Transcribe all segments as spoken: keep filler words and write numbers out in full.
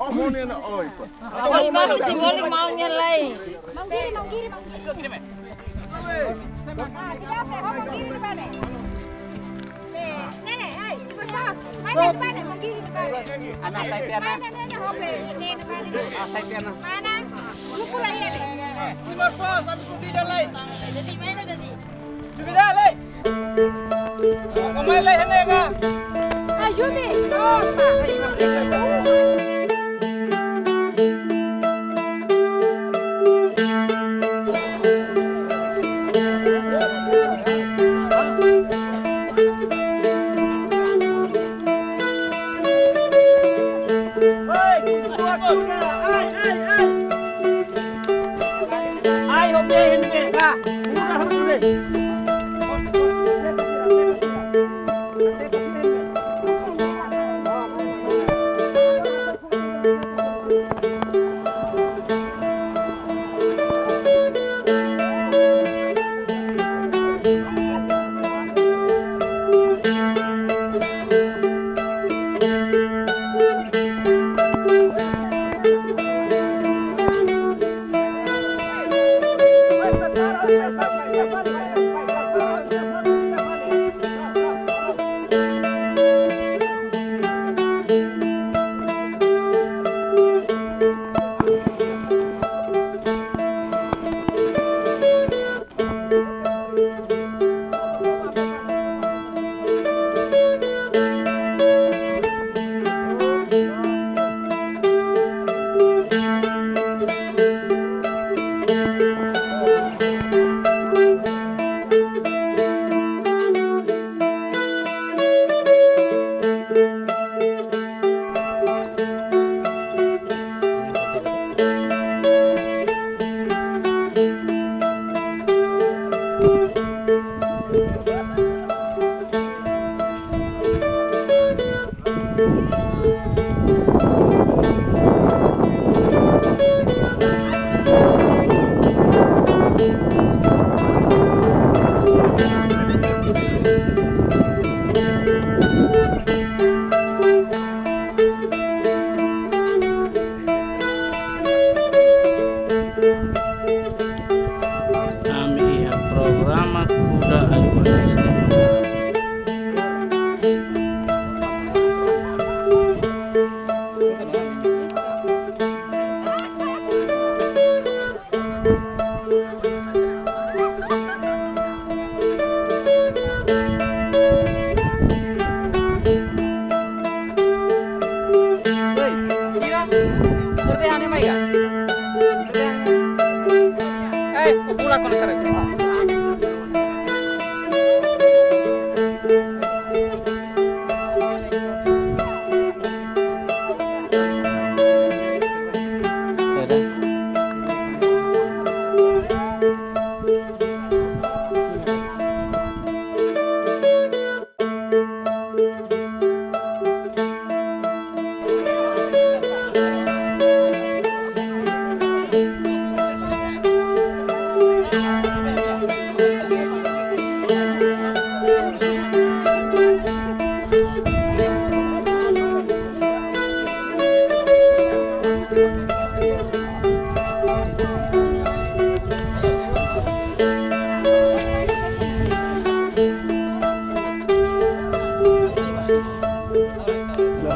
Oh, mau ni na, oh, itu. Balik, balik, balik, mau ni lai. Manggiri, manggiri, manggiri. Ah, tidak apa, manggiri di mana? Nenek, hai, cepat. Mana di mana? Manggiri di mana? Anak saya pian, Nak. Mana, mana, hobe? Ini di mana? Ah, saya pian, Nak. Mana? Lupa lah ya, deh. Ini mau pos, satu kopi dah lai. Jadi mana tadi? Kopi dah lai. Mau main lai, ini, Kak. Ayo, deh. Oh, Pak. Ami iha programa Kuda Ayu. Hei, ida, sorte hane mai ga? Sorte hane. Eh, o pula kon kare.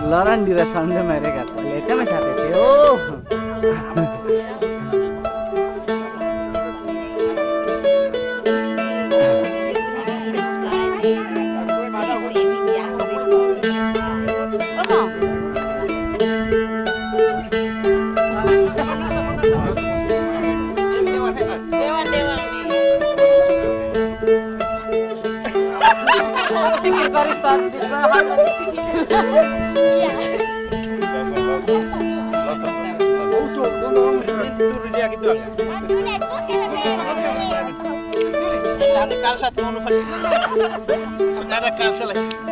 Laran di rasande mereka. Lete me sate. Oh. Dewan, dewan. Pikir baru tahu. Iya. Ada kalsa tuh, ada kalsa lagi.